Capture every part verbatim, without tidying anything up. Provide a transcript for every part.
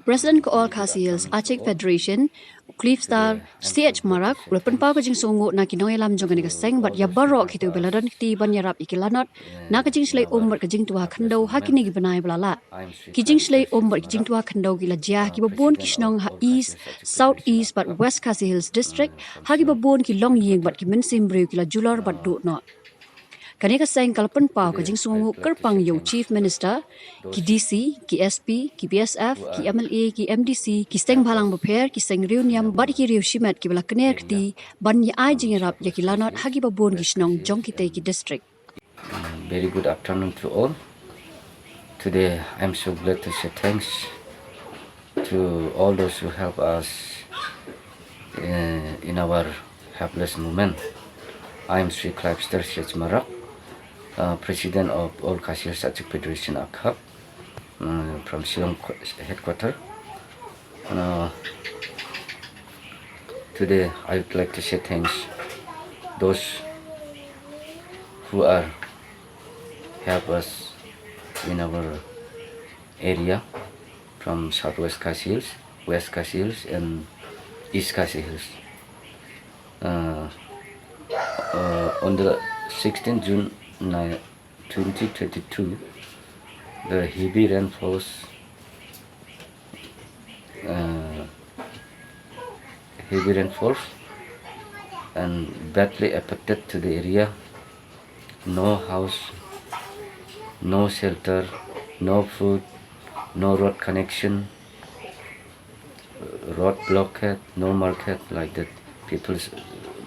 President ka All Khasi Hills Achik Federation, u Clive Star C H Marak, u la pynpaw ka jingsngewnguh na ki nongïalam jong kane ka seng bad ïa baroh kito kiba la don kti ban ïarap ïa ki lanot na ka jingshlei um bad ka jingtwa khyndew ha kine ki bnai ba la leit. Ki jingshlei um bad ki jingtwa khyndew ki la jia ha kiba bun ki shnong ha East, South East bad West Khasi Hills District, ha kiba bun ki longïing bad ki mynsiem briew ki la julor bad duh noh. Kane ka seng ka la pynpaw ka jingsngewnguh kyrpang ïa u Chief Minister, ki D C, ki S P, ki B S F, ki M L A, ki M D C, ki seng bhalang bapher, ki seng riewniam bad ki riew shimet kiba la kner kti ban ïa ai jingïarap ïa ki lanot ha kiba bun ki shnong jong kitei ki district. Very good afternoon to all. Today, I'm so glad to say thanks to all those who help us uh, in our helpless moment. I'm Sri Clive Star C H Marak, uh, President of All Khasi Hills Achik Federation, ACHAP, uh, from Shillong qu- headquarter. Uh, today, I would like to say thanks those who are help us in our area from Southwest Khasi Hills, West Khasi Hills, and East Khasi Hills. Uh, uh, on the sixteenth June ni- twenty twenty-two, the heavy rainfalls uh, heavy rainfalls and badly affected to the area. No house, no shelter, no food, no road connection, road blockade, no market, like that. People's,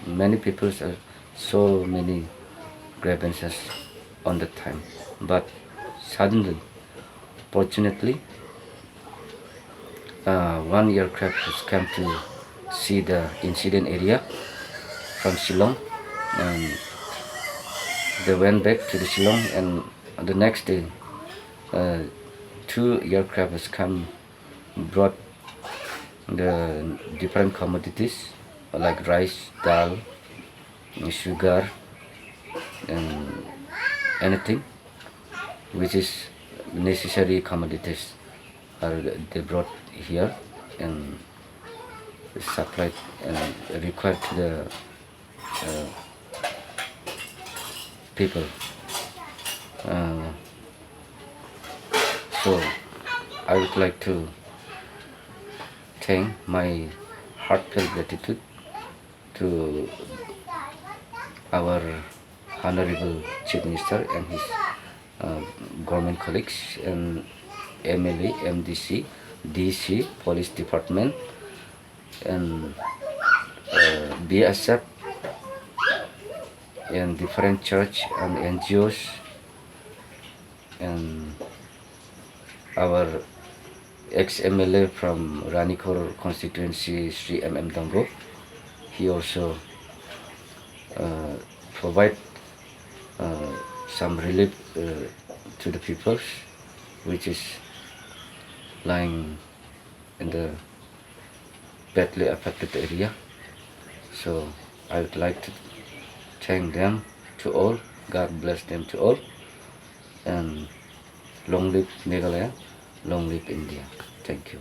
many people's, uh, so many grievances on that time. But suddenly, fortunately, uh, one aircraft has come to see the incident area from Shillong, and they went back to the Shillong, and the next day, uh, two aircraft has come, brought the different commodities like rice, dal, sugar, and anything which is necessary commodities are they brought here and supplied and required to the uh, people. Uh, so I would like to thank my heartfelt gratitude to our Honorable Chief Minister and his uh, government colleagues and M L A, M D C, D C, police department, and uh, B S F, and different church and N G Os, and our ex-M L A from Ranikor constituency, Sri M M Donggo. He also uh, provide uh, some relief uh, to the peoples which is lying in the badly affected area. So I would like to thank them to all. God bless them to all. And long live Meghalaya, long live India. Thank you.